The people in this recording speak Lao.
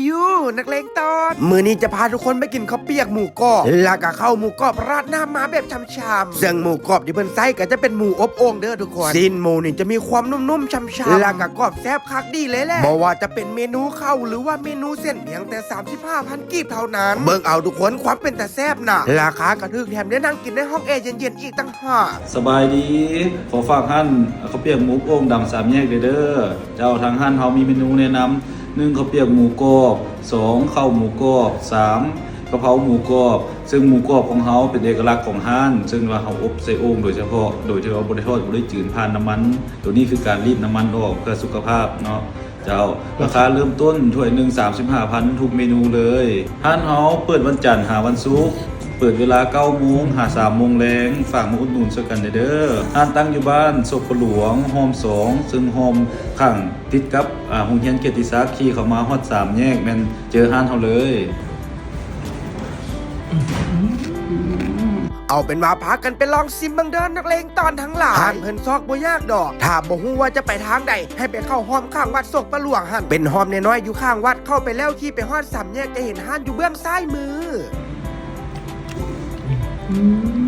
ຢູ່ ນັກເລງຕອນ ມື້ນີ້ຈະພາທຸກຄົນໄປກິນເຂົ້າປຽກໝູກອບ ແລ້ວກະເຂົ້າໝູກອບລາດນ້ຳມາແບບຊ່ຳໆ ເຊິ່ງໝູກອບທີ່ເພິ່ນໃຊ້ກະຈະເປັນໝູອົບໂອ່ງເດີທຸກຄົນ. ຊີ້ນໝູນີ້ຈະມີຄວາມນຸ້ມໆ ຊ່ຳໆ ແລ້ວກະກອບແຊບຄັກດີເລີຍແຫຼະ. ບໍ່ວ່າຈະເປັນເມນູເຂົ້າ ຫຼືວ່າເມນູເສັ້ນ ພຽງແຕ່ສາມສິບຫ້າພັນກີບເທົ່ານັ້ນ. ເບິ່ງເອົາທຸກຄົນ ຄວາມເປັນຕາແຊບນະ ລາຄາກະຖືກ ແຖມໄດ້ນັ່ງກິນໃນຫ້ອງແອເຢັນໆ ອີກຕ່າງຫາກ. ສະບາຍດີ ຂໍຝາກຮ້ານເຂົ້າປຽກໝູອົບໂອ່ງດຳສາມແຍກເດີ. ເຈົ້າ ທາງຮ້ານເຮົາມີເມນູແນະນຳ ໜຶ່ງ ເຂົ້າປຽກໝູກອບ, ສອງ ເຂົ້າໝູກອບ, ສາມ ກະເພົາໝູກອບ. ເຊິ່ງໝູກອບຂອງເຮົາເປັນເອກະລັກຂອງຮ້ານ ເຊິ່ງວ່າເຮົາອົບໃສ່ໂອ່ງໂດຍສະເພາະ ໂດຍທີ່ວ່າບໍ່ໄດ້ທອດ ບໍ່ໄດ້ຈືນຜ່ານນ້ຳມັນ. ໂຕນີ້ຄືການລີດນ້ຳມັນອອກເພື່ອສຸຂະພາບເນາະ. ເຈົ້າ ລາຄາເລີ່ມຕົ້ນຖ້ວຍໜຶ່ງ ສາມສິບຫ້າພັນ ທຸກເມນູເລີຍ. ຮ້ານເຮົາເປີດວັນຈັນຫາວັນສຸກ ເປີດເວລາເກົ້າໂມງຫາສາມໂມງແລງ. ຝາກມາອຸດໜູນຊ່ວຍກັນແດ່ເດີ. ຮ້ານຕັ້ງຢູ່ບ້ານໂຊກປະຫຼວງ ຮ່ອມສອງ ເຊິ່ງຮ່ອມຂ້າງຕິດກັບ ອາ ໂຮງຮຽນກຽດຕິສັກ. ຂີ່ເຂົ້າມາຮອດສາມແຍກແມ່ນເຈີຮ້ານເຮົາເລີຍ. ເອົາເປັນວ່າພາກັນໄປລອງຊິມເບິ່ງເດີ ນັກເລງຕອນທັງຫຼາຍ. ຮ້ານເພິ່ນຊອກບໍ່ຍາກດອກ. ຖ້າບໍ່ຮູ້ວ່າຈະໄປທາງໃດ ໃຫ້ໄປເຂົ້າຮ່ອມຂ້າງວັດໂຊກປະຫຼວງຫັ້ນ ເປັນຮ່ອມນ້ອຍໆ ຢູ່ຂ້າງວັດ. ເຂົ້າໄປແລ້ວຂີ່ໄປຮອດສາມແຍກ ຈະເຫັນຮ້ານຢູ່ເບື້ອງຊ້າຍມື. ອືມ